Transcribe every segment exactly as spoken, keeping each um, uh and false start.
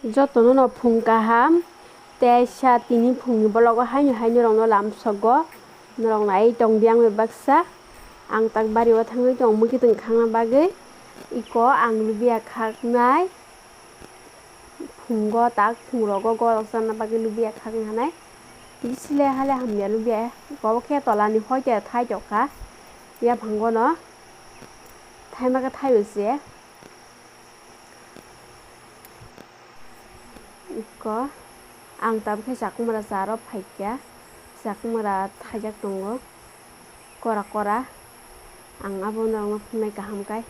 Jotono no phung kaham, teisa tini phungni vlog o haino hai norokno lamsogo, norok nai tongdi ang bai baksa. Ang tak bari o thangwi tong mwkhwtwng khangna bagwi, iko ang lubiya khaknai. Phungo tak phungrogo gorok chana bagwi lubiya khaknai. Bisile hale hamya lubiya, iko khe tolani hoite thai tokha, yaphango no thaima khe thaio se. Iko ang tabukhe chakmara charo phaikha, chakmara thaijak tongo kora kora. Ang abo norokno phunai kaham kai.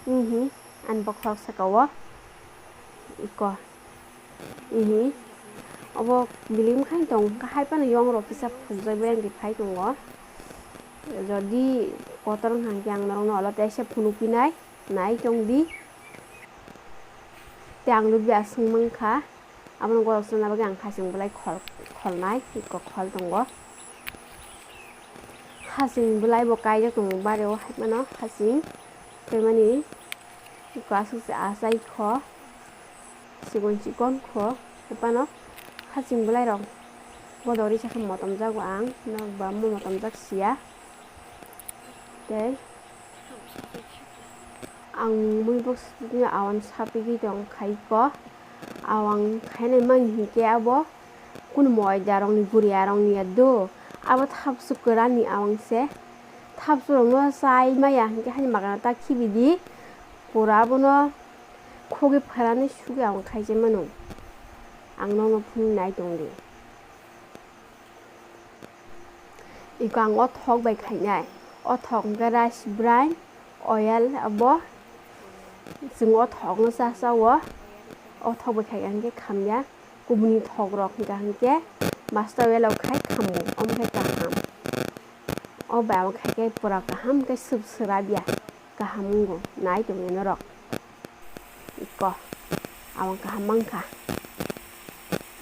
Ihi, ani bokhorok saka o. Iko. Ihi. Obo biling khai tong, haiphano yong rok kisa phukjak bai phai tongo. Jodi kotor wngkha hwnkhe ang norokno olo teisa phunuk pinai, nai tongdi. Tei ang lubi aswk mankha, abono gorok chana bagwi ang hasing belai khol, kholnai, iko khol tongo. Hasing belai bo kaijak tongo bari o, haimano hasing kaimani iko aswk se achai kho, chikon chikon kho, haimano hasing belai rok bodori sakha motom jago ang, nok ba mo motom jak sia. Tei ang mui bwswkni awan sapigwi tong khai kho. Awang khainai mani hinkhe abo kunu moida rokni guriya rokni ya do. Abo thapsu kwrani awang se. Thapsu rokno chai maya hinkhe hani magana ta khibi di. Pura abono khogwi phalani sugwi awang khai se mano. Ang nono phunuk nai tong di. Iko ang o thok bai khainai. O thok hwnkhe rice bran, oil abo. Chwng o thokno cha cha o. O thok bai khaikha hwnkhe khamya. Kubuni thok rok hwnkha hwnkhe master oil o khai khamu. Omo khe kaham. O bai o khaikhe pura kaham khe swp swrapya. Kaham wngo, nai tongya norok. Iko, awang kaham mankha.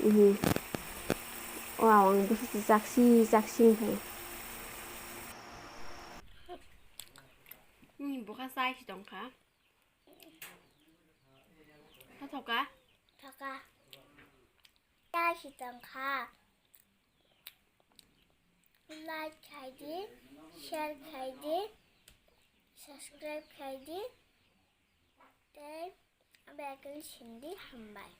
Mhm. O awang bwswk se chaksi chaksi wngkha. Nini bwkha chai se tongkha. Thoka? Thoka. Chai se tongkha. Like khai di, share khai di, subscribe khai di, tei bell icon sindi, hambai.